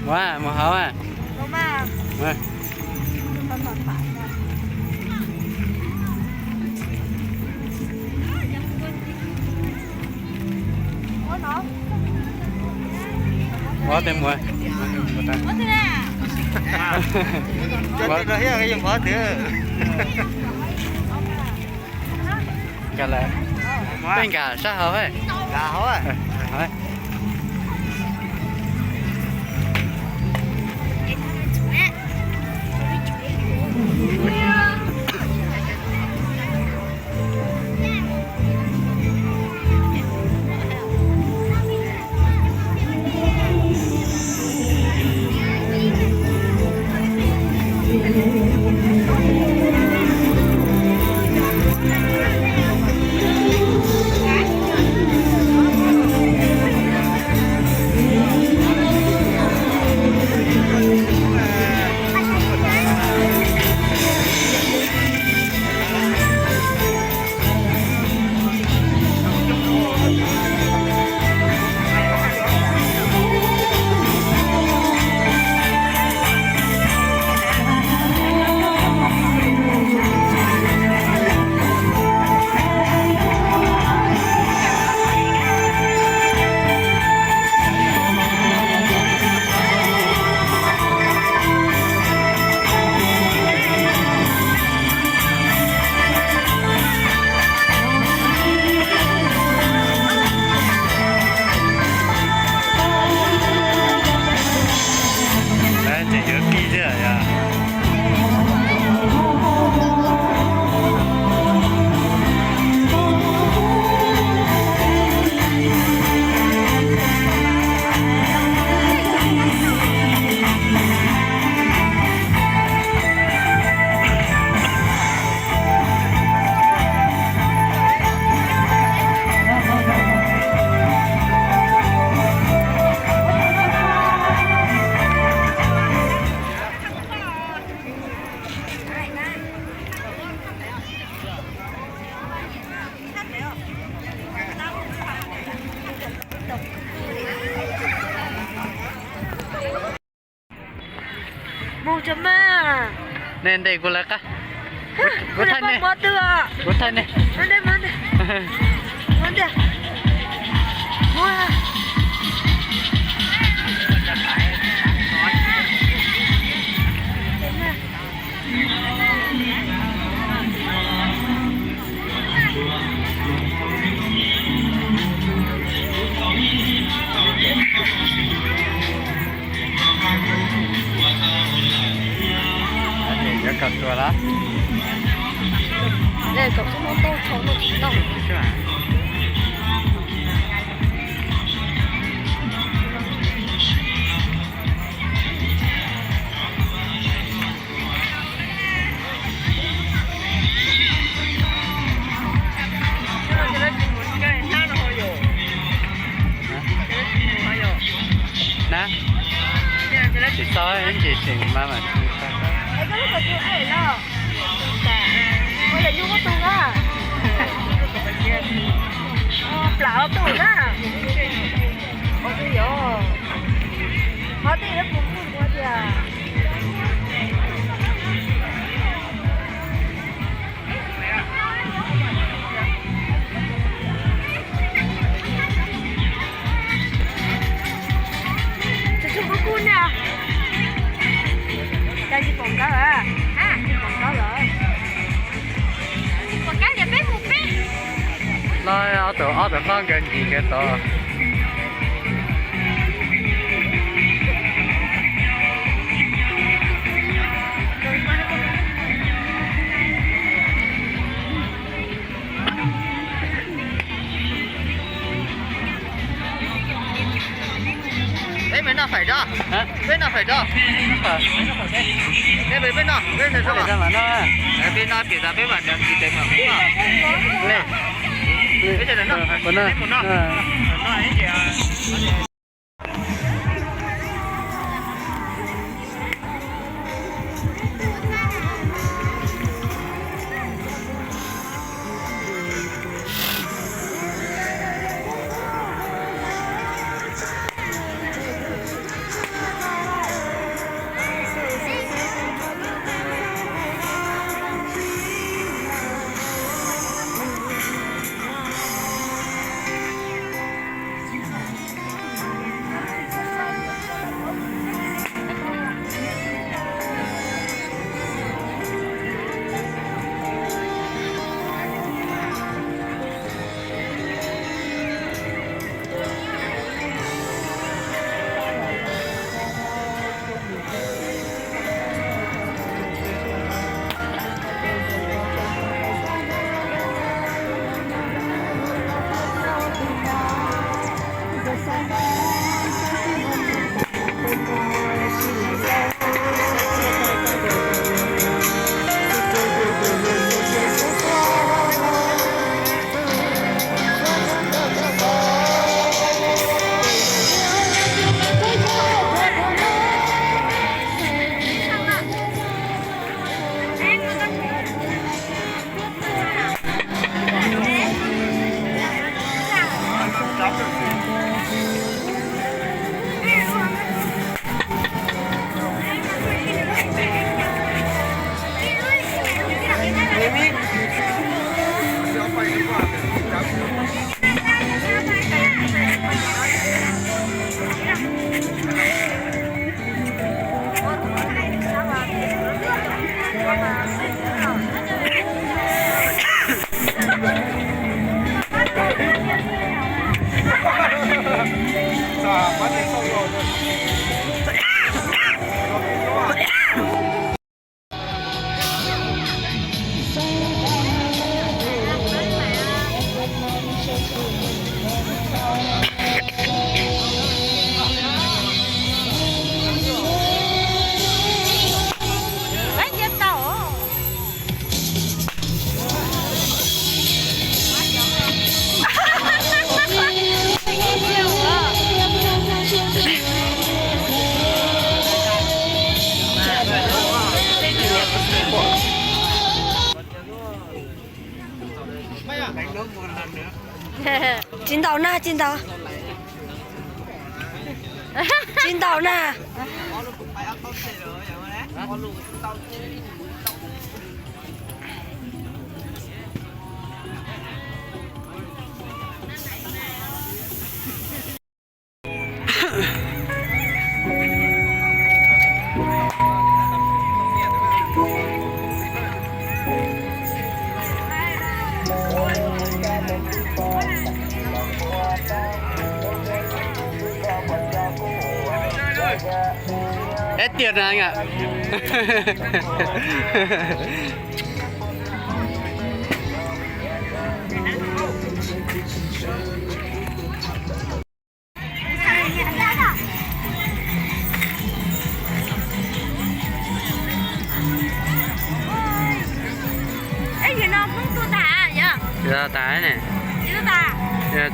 Ua, mus hauv a. Ua tes mus. Ua tes mus. Ua tes mus. Peb nkag sab hauv. Tseem yuav kib thiab yog. Mus tso mas. Nej ntes kuv lawv qab. Kuv thaij nej. Kuv thaij nej. Yuav kom tuag lawm. Na, tsis tau, ib ntsis sim mas mas. Plam tus na. Ua twg yog. Cas tsis pom nkawd, tsis pom nkawd lawm. Tsis pom nkawd, peb mus peb. Los ob tug, ob tug hlob nkawd ncig nkawd tod. Peb mus noj fais tso. Peb noj fais tso. Peb, peb noj, peb noj, peb noj pem tas peb mam ntsis tes mam mus. Peb mus noj. Tsis ntaus na, tsis ntaus. Tsis ntaus na. Eb tiag na. Eb, yog no Hmoob tuaj tas yog? Yog tas ne.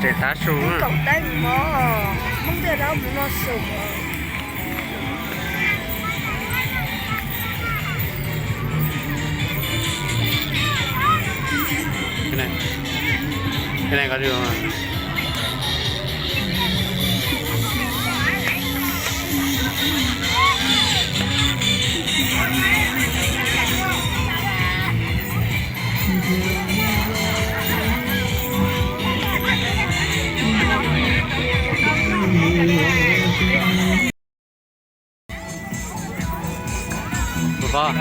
Tseem tav su. Kaum teeb mog, Hmoob tuaj rau mus noj su. Os.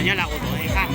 Nyob laj ua tom ej qab.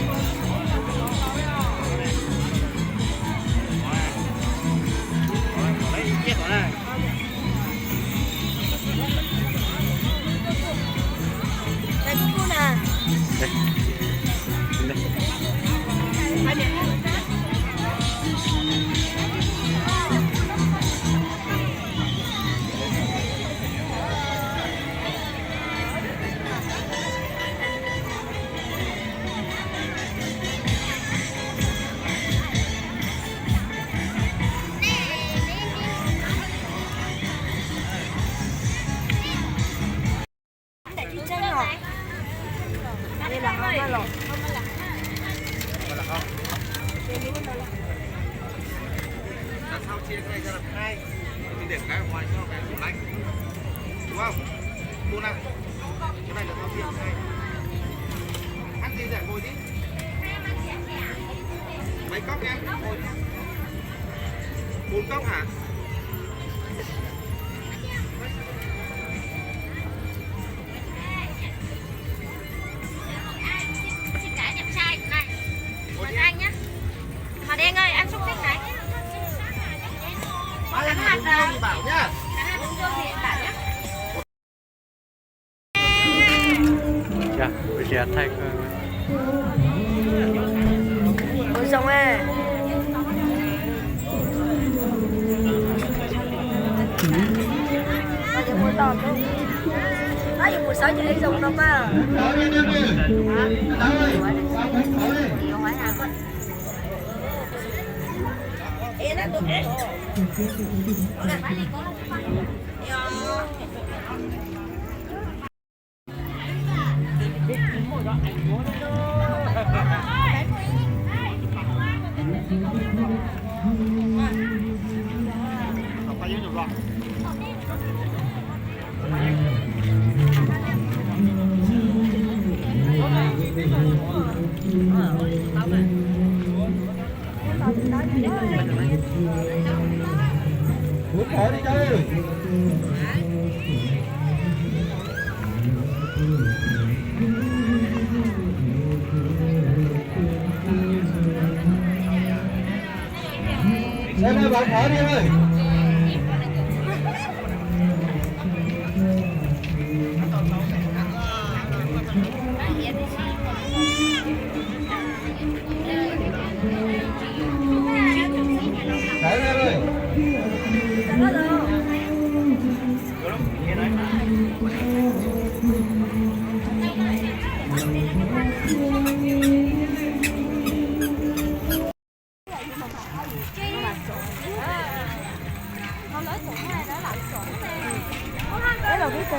Mà Đen ơi, ăn xúc xích này. Ăn hạt, à, ăn hạt bông dưa thì bảo nhá. Ua zoo e. Yuav mus tom, yuav mus xauj cov ej zoo no mas. Wb los peb teg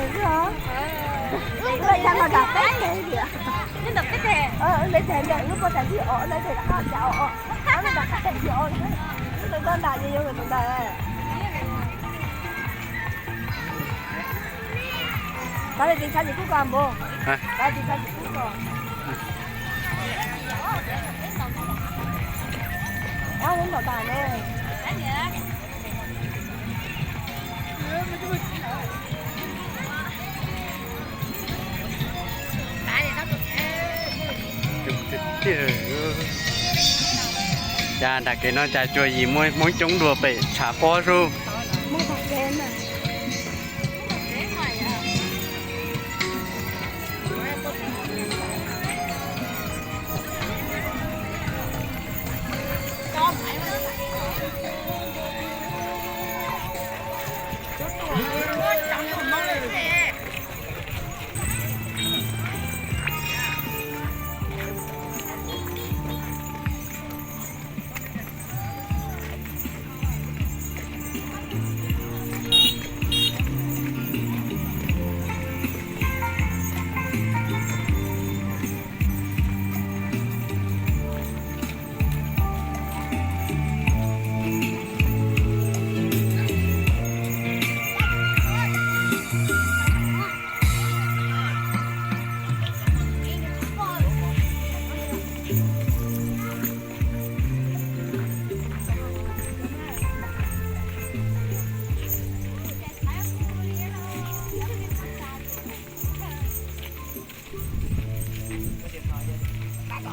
xwb os. Wb los yog los nram peb teg tiag. Wb peb teg ntawm lub pov tas tib os, lawv teg rov qab cas os. Wb los nram qab teg tib os. Wb tus koj nram ces yog tus ntawd. Tov li tis txhab tsis kub ko npua. Tov tis txhab tsis kub ko. Ab, wb ntaus tas ne. Cas nram kev no cas cua yim muaj Hmoob coob dua pem tshav pob sub. Mus tom kev na. Mus tom kev mas yog.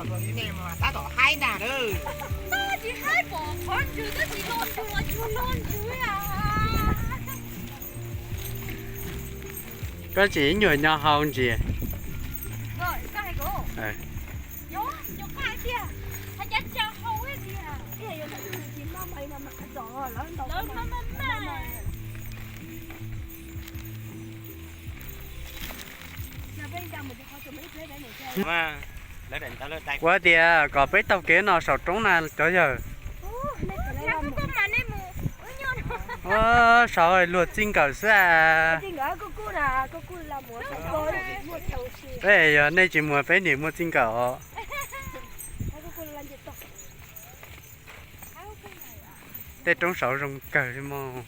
Tab tom haib ntag. Tsis haib, pom qhov ntswg twb tsis lo ntswg los tsuas lo ntswg a. Koj tsis ib nyuag nyo hau ntsis. Kuv tias kom peb taug kev no saum roob na cov yawg. Ua, saud luag txij nkawm xwb a. Peb yog nej tsis muag peb niam muaj txij nkawm os. Tej roob saud zoo kawg li mog.